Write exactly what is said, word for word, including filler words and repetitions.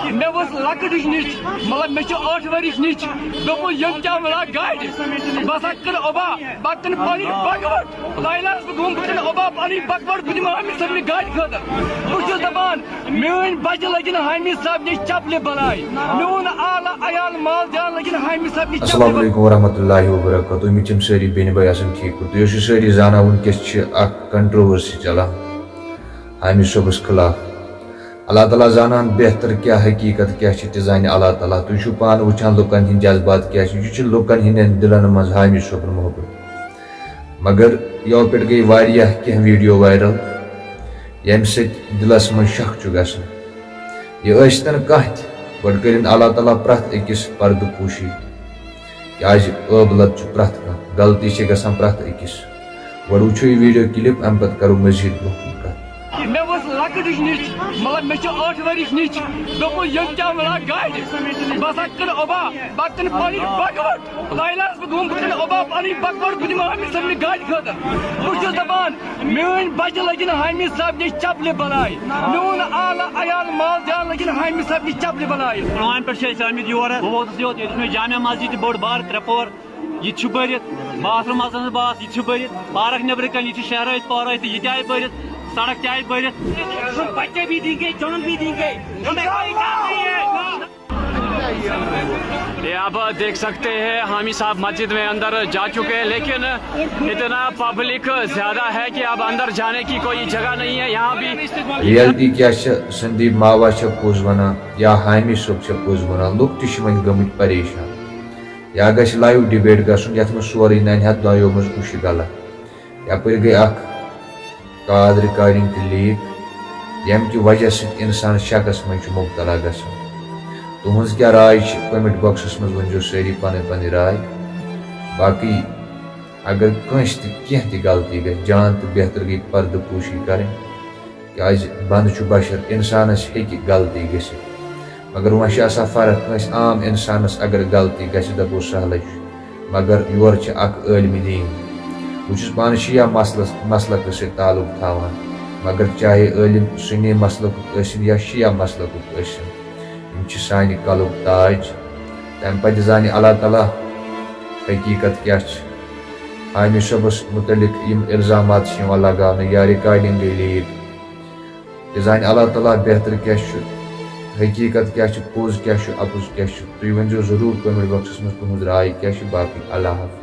مےٚ ؤژھ لۄکٕٹِچ نِچ، مطلب، مےٚ چھِ ٲٹھ ؤرِش نِچ۔ دوٚپُن، "یِم کیٛاہ وَنان گاڑِ؟ بہٕ ہسا کٕنہٕ اوبا، بہٕ کٕنہٕ پنٕنۍ بکوٹ۔" لایلہ ٲسٕس بہٕ گوٚمُت، "بہٕ کٕنہٕ اوبا پنٕنۍ بکوٹ، بہٕ دِمہٕ حامد صٲبنہِ گاڑِ خٲطرٕ۔" بہٕ چھُس دَپان، میٛٲنۍ بَچہِ لٔگِن حامد صٲبنہِ چپلہِ بَلاے، میٛون آلہٕ عیال مال جان لٔگِن حامد صٲبنہِ چپلہِ السلام بَلاے۔ علیکم ورحمۃ اللہ وبرکاتہ۔ امید چھم سٲری بیٚنہِ بٲے آسن ٹھیک پٲٹھۍ۔ تُہۍ ٲسِو سٲری زانان، وٕنکیٚس چھِ اکھ کنٹروورسی چلان حامد صٲبس خلاف۔ اللہ تعالیٰ زانان بہتر کیٛاہ حقیٖقت کیٛاہ چھِ، تہِ زانہِ اللہ تعالیٰ۔ تُہۍ چھِو پانہٕ وٕچھان لُکن ہٕنٛدۍ جذبات کیٛاہ چھِ۔ یہِ چھِ لُکن ہٕنٛدٮ۪ن دِلن منٛز حامد صٲبُن محبت۔ مگر یَوٕ پٮ۪ٹھ گٔے واریاہ کینٛہہ ویڈیو وائرل، ییٚمہِ سۭتۍ دِلس منٛز شک چھُ گژھان۔ یہِ ٲسۍتن کانٛہہ تہِ، گۄڈٕ کٔرِن اللہ تعالیٰ پرٛٮ۪تھ أکِس پردٕ پوشی۔ کیٛازِ ٲبلت چھُ پرٛٮ۪تھ کانٛہہ، غلطی چھِ گژھان پرٛٮ۪تھ أکِس۔ گۄڈٕ وٕچھو یہِ ویڈیو کلپ، اَمہِ پتہٕ کرو مزید برونٛہہ کُن کتھ۔ مےٚ ؤژھ لۄکٕٹِچ نِچ، مطلب، مےٚ چھِ ٲٹھ ؤرِش نِچ۔ دوٚپُن، "یِم کیٛاہ وَنان گاڑِ؟ بہٕ ہسا کٕنہٕ اوبا، بہٕ کٕنہٕ پنٕنۍ بکوٹ۔" لایلہ ٲسٕس بہٕ گوٚمُت، "بہٕ کٕنہٕ اوبا پنٕنۍ بکوٹ، بہٕ دِمہٕ حامد صٲبنہِ گاڑِ خٲطرٕ۔" بہٕ چھُس دَپان، میٛٲنۍ بَچہِ لٔگِن حامد صٲبنہِ چپلہِ بَلاے، میٛون آلہٕ عیال مال جان لٔگِن حامد صٲبنہِ چپلہِ بَلاے۔ پُلوامہِ پٮ۪ٹھ چھِ أسۍ آمٕتۍ یور۔ بہٕ ووتُس یوت، ییٚتہِ چھُ مےٚ جامع مسجد تہِ بٔڑ بار، ترٛےٚ پور۔ یہِ تہِ چھُ بٔرِتھ، باتھ روٗم آسان باتھ، یہِ تہِ چھُ بٔرِتھ، پارک نیٚبرٕ کنہِ، یہِ چھُ شہرٲوِتھ پارک تہٕ یہِ تہِ آیہِ بٔرِتھ، سڑک تہِ آیہِ بٔرِتھ۔ तुम बच्चे भी देंगे, जान भी देंगे, हमें कोई डर नहीं है। ये आप देख सकते हैं, हामी साहब मस्जिद में अंदर जा चुके हैं, लेकिन इतना पब्लिक ज्यादा है कि अब अंदर जाने की कोई जगह नहीं है। यहाँ भी ریئلٹی کیٛاہ چھِ؟ سندیپ ماوا چھا پوٚز ونان یا حامی صٲب چھا پوٚز ونان؟ لُکھ تہِ چھِ وۄنۍ گٔمٕتۍ پریشان۔ یا گژھِ لایو ڈبیٹ گژھُن، یتھ منٛز سورُے ننہِ ہا دۄیو منٛز کُس چھُ غلط۔ یپٲرۍ گٔے اکھ کال ریکارڈنگ تہِ لیک، ییٚمہِ کہِ وجہ سۭتۍ انسان شکس منٛز چھُ مبتلا گژھان۔ تُہنٛز کیٛاہ راے چھِ؟ کمنٹ باکسس منٛز ؤنۍزیو سٲری پنٕنۍ پنٕنۍ راے۔ باقٕے اگر کٲنٛسہِ تہِ کینٛہہ تہِ غلطی گژھِ، جان تہٕ بہتر گٔے پردٕ پوشی کرٕنۍ، کیٛازِ بنٛدٕ چھُ بشر، انسانس ہیٚکہِ غلطی گٔژھِتھ۔ مگر وۄنۍ چھِ آسان فرق، کٲنٛسہِ عام انسانس اگر غلطی گژھِ، دپو سہلٕے چھُ، مگر یورٕ چھِ اکھ عٲلمِ دیٖن۔ بہٕ چھُس پانہٕ شیعہ مسلس، مسلکس سۭتۍ تعلق تھاوان، مگر چاہے عٲلم سُنی مسلکُک ٲسِن یا شیعہ مسلکُک ٲسِن، یِم چھِ سانہِ کلُک تاج۔ تمہِ پتہٕ زانہِ اللہ تعالیٰ حقیٖقت کیٛاہ چھِ۔ حامی صٲبس متعلق یِم الزامات چھِ یِوان لگاونہٕ یا ریکارڈنگ گٔے لیک، تہِ زانہِ اللہ تعالیٰ بہتر کیٛاہ چھُ، حقیٖقت کیٛاہ چھِ، پوٚز کیٛاہ چھُ، اپُز کیٛاہ چھُ۔ تُہۍ ؤنۍزیو ضروٗر کمنٹ باکسس منٛز تُہنٛز راے کیٛاہ چھِ۔ باقٕے اللہ حافظ۔